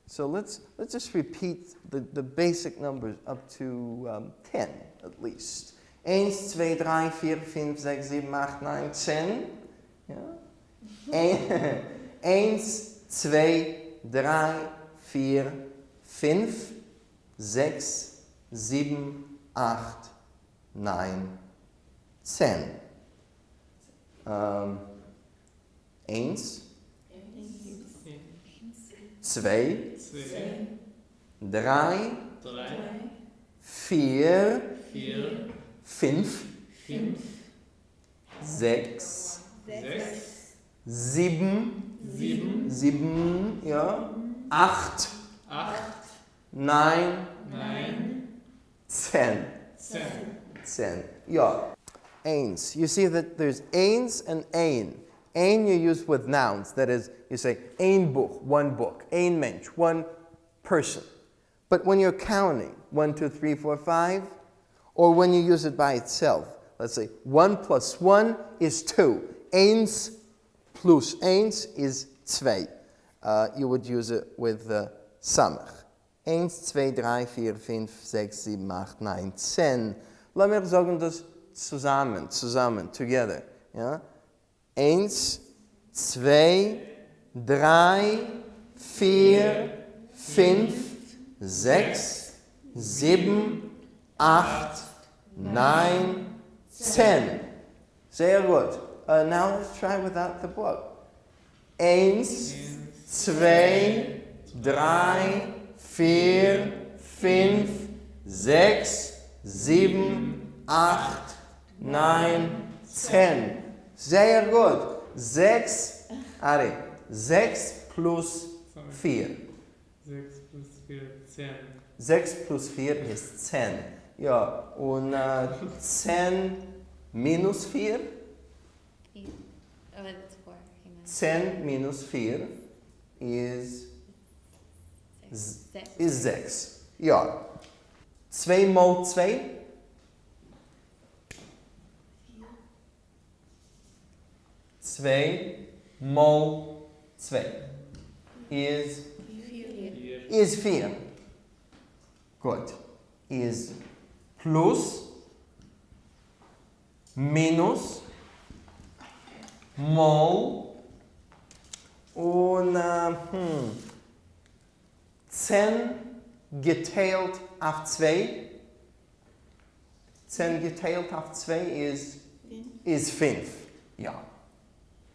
So let's, let's just repeat the, the basic numbers up to 10 at least. איינס, צוויי, דריי, פיר, פינף, זעקס, זיבן, אכט, ניין, צען. יא? איינס, צוויי, דריי, פיר, פינף, זעקס, זיבן, אכט, ניין, צען. איינס, צוויי, דריי, פיר, פינף, זעקס, זיבן, זיבן, יא, אכט, ניין, צען. צען, יא. איינס, you see that there's איינס and איין. איין you use with nouns, that is, you say איין בוך, one book, איין מענטש, one person. But when you're counting, one, two, three, four, five, or when you use it by itself, let's say one plus one is two. איינס plus איינס איז צוויי. You would use it with the סמך. איינס צוויי דריי פיר פינף זעקס זיבן אכט ניין צען, לאמיר זאגן דאס צוזאמען, צוזאמען, together, יא? איינס צוויי דריי פיר פינף זעקס זיבן אכט ניין צען, זייער גוט, now let's try without the book. איינס, צוויי, דריי, פיר, פינף, זעקס, זיבן, אכט, ניין, צען. זייער גוט! זעקס, ארי, זעקס plus פיר. זעקס plus פיר, צען. זעקס plus פיר איז צען. יא, און צען minus פיר? צען minus פיר איז איז זעקס. יא. צוויי מאל צוויי? צוויי מאל צוויי איז איז פיר. גוט. איז plus minus מאל און 10 געטיילט אויף צוויי, 10 געטיילט אויף צוויי איז איז פינף, יא.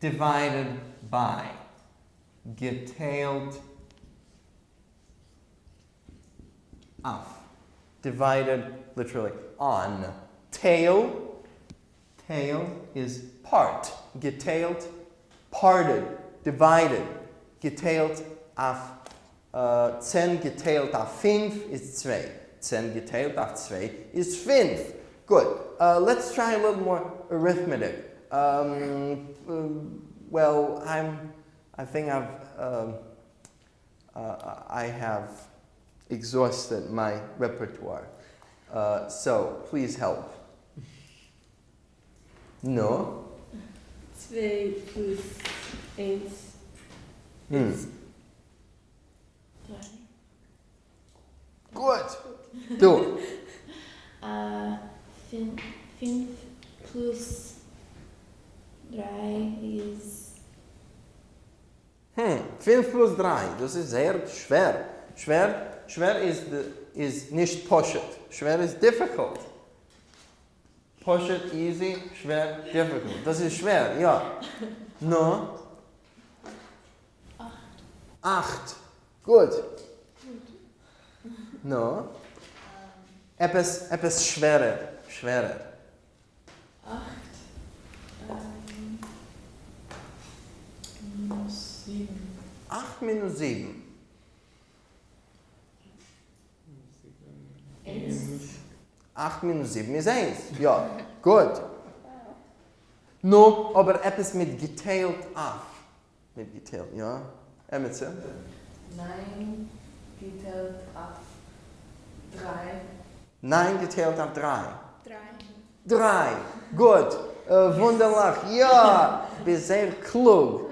Divided by, געטיילט אויף, divided literally on, טייל, טייל איז part, געטיילט, parted, divided, געטיילט אויף 10 געטיילט אויף פינף איז צוויי, 10 געטיילט אויף צוויי איז פינף. גוט, let's try a little more arithmetic. Well, I'm, I think I've I have exhausted my repertoire. So, please help. נו? צוויי plus איינס איז דריי. גוט! דו. פינף plus דריי איז. פינף plus דריי, דאס איז זייער שווער. שווער? שווער איז איז נישט פשוט. שווער איז difficult. פשוט easy, שווער difficult. דאס איז שווער, יא. נו? אכט. אכט. גוט. נו? עפעס, עפעס שווערער, שווערער. אכט minus זיבן. אכט minus זיבן. איינס. אכט minus זיבן איז איינס. יא. גוט. נו, אבער עפעס מיט געטיילט אויף. מיט געטיילט, יא. עמיצער? ניין געטיילט אויף דריי. ניין געטיילט אויף דריי. דריי. דריי! גוט! וואונדערליך! יא! ביסט זייער קלוג!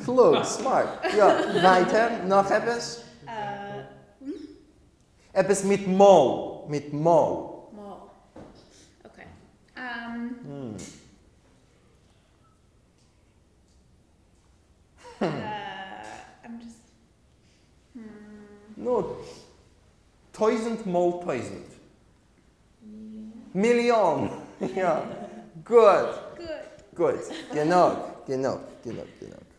קלוג, smart! יא, ווייטער, נאך עפעס? עפּעס מיט מאָל, מיט מאָל. מאָל. Okay. I'm just. נו, 1000 מאָל 1000. מיליאָן. יאָ. גוט. גוט. גוט. גענוג, גענוג, גענוג, גענוג.